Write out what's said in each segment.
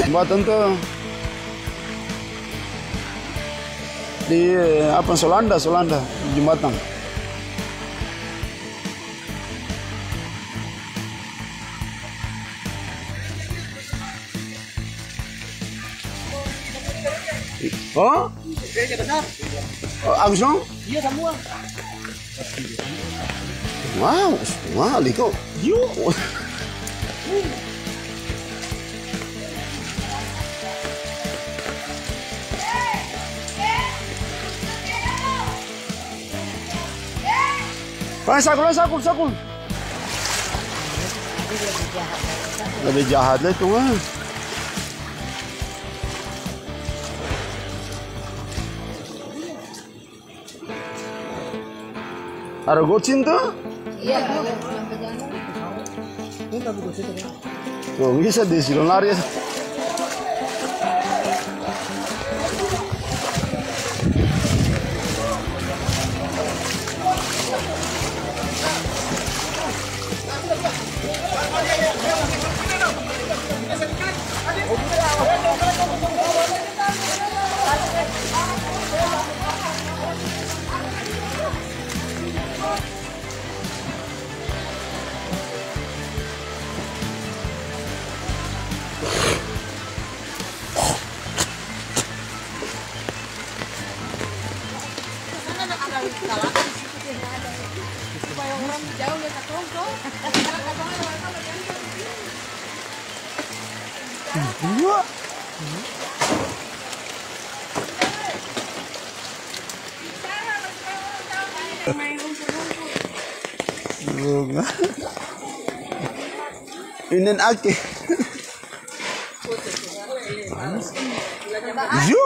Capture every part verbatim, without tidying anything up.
Jembatan to. Di, apa, Solanda, Solanda, jembatan. Oh? Gereja besar. Oh, Agus dong? Iya, semua. Wow, wow, liko. Yuk. Ayo, sakul, ayo, sakul, sakul. Lebih jahat lagi tuh, ah. Ada gocin tuh? Iya. Tuh, bisa di silon lari. Supaya orang jauh lihat katong to. Bunga. Inen ake. Yu,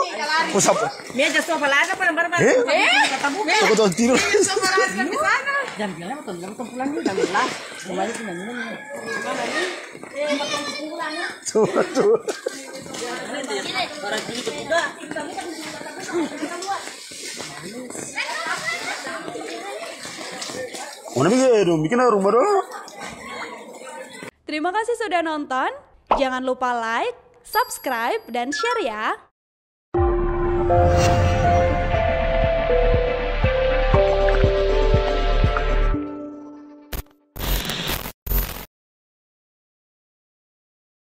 ku sapa? Dia jatuh apa lagi, apa, apa, apa? Eh? Eh? Aku tahu tidur. Dia jatuh apa lagi di sana? Jam bilang, betul, betul pulang ni, jam belas. Kembali ke minum. Coba tuh. Mana bikin dong? Bikin rumah dong. Terima kasih sudah nonton. Jangan lupa like, subscribe, dan share ya.